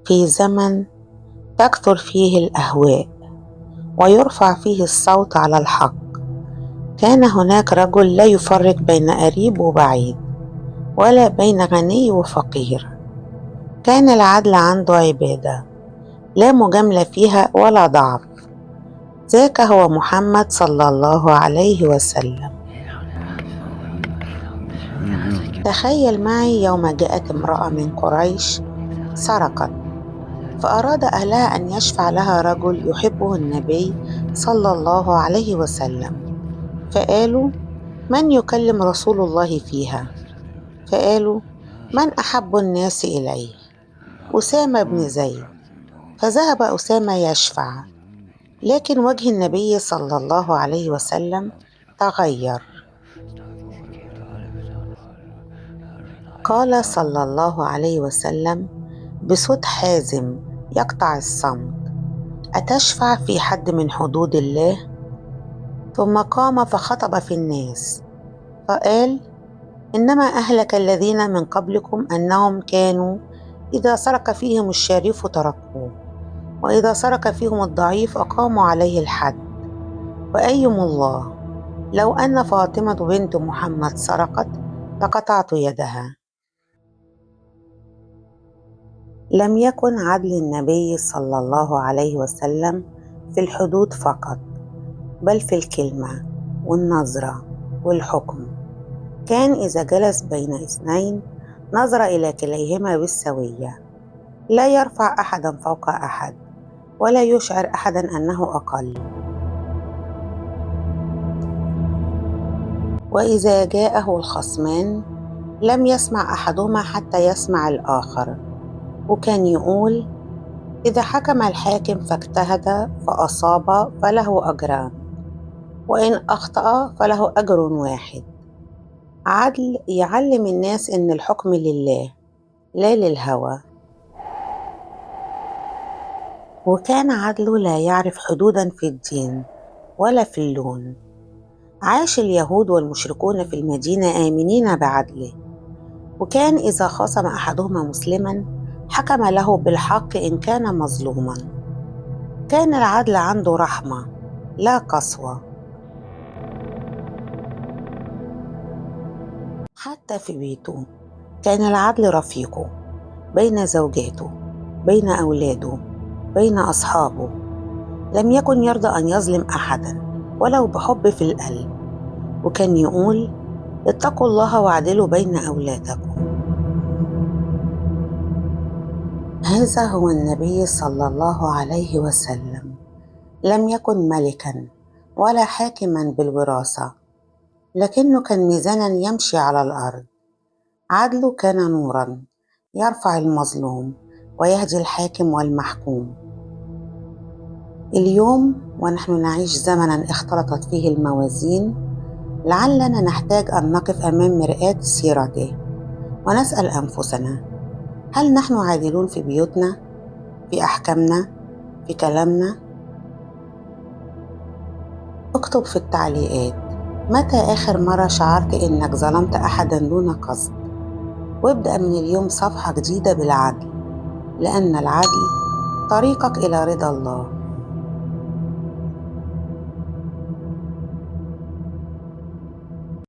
في زمن تكثر فيه الأهواء ويرفع فيه الصوت على الحق، كان هناك رجل لا يفرق بين قريب وبعيد ولا بين غني وفقير. كان العدل عنده عبادة لا مجاملة فيها ولا ضعف. ذاك هو محمد صلى الله عليه وسلم. تخيل معي يوم جاءت امرأة من قريش سرقت، فأراد أهلها أن يشفع لها رجل يحبه النبي صلى الله عليه وسلم، فقالوا: من يكلم رسول الله فيها؟ فقالوا: من أحب الناس إليه؟ أسامة بن زيد. فذهب أسامة يشفع، لكن وجه النبي صلى الله عليه وسلم تغير. قال صلى الله عليه وسلم بصوت حازم يقطع الصمت: أتشفع في حد من حدود الله؟ ثم قام فخطب في الناس فقال: إنما أهلك الذين من قبلكم أنهم كانوا إذا سرق فيهم الشريف تركوه، وإذا سرق فيهم الضعيف أقاموا عليه الحد. وأيم الله لو أن فاطمة بنت محمد سرقت لقطعت يدها. لم يكن عدل النبي صلى الله عليه وسلم في الحدود فقط، بل في الكلمة والنظرة والحكم. كان إذا جلس بين اثنين نظر إلى كليهما بالسوية، لا يرفع أحدا فوق أحد ولا يشعر أحدا أنه أقل. وإذا جاءه الخصمان لم يسمع أحدهما حتى يسمع الآخر، وكان يقول: إذا حكم الحاكم فاجتهد فأصاب فله أجران، وإن أخطأ فله أجر واحد. عدل يعلم الناس إن الحكم لله لا للهوى. وكان عدله لا يعرف حدودا في الدين ولا في اللون. عاش اليهود والمشركون في المدينة آمنين بعدله، وكان إذا خاصم أحدهما مسلما حكم له بالحق إن كان مظلوما. كان العدل عنده رحمة لا قسوة. حتى في بيته كان العدل رفيقه، بين زوجاته، بين أولاده، بين أصحابه. لم يكن يرضى أن يظلم أحدا ولو بحب في القلب، وكان يقول: اتقوا الله واعدلوا بين أولادكم. هذا هو النبي صلى الله عليه وسلم. لم يكن ملكا ولا حاكما بالوراثة، لكنه كان ميزانا يمشي على الأرض. عدله كان نورا يرفع المظلوم ويهدي الحاكم والمحكوم. اليوم ونحن نعيش زمنا اختلطت فيه الموازين، لعلنا نحتاج أن نقف أمام مرآة سيرته ونسأل أنفسنا: هل نحن عادلون في بيوتنا، في أحكامنا، في كلامنا؟ اكتب في التعليقات متى آخر مرة شعرت إنك ظلمت أحدا دون قصد، وابدأ من اليوم صفحة جديدة بالعدل، لأن العدل طريقك إلى رضا الله.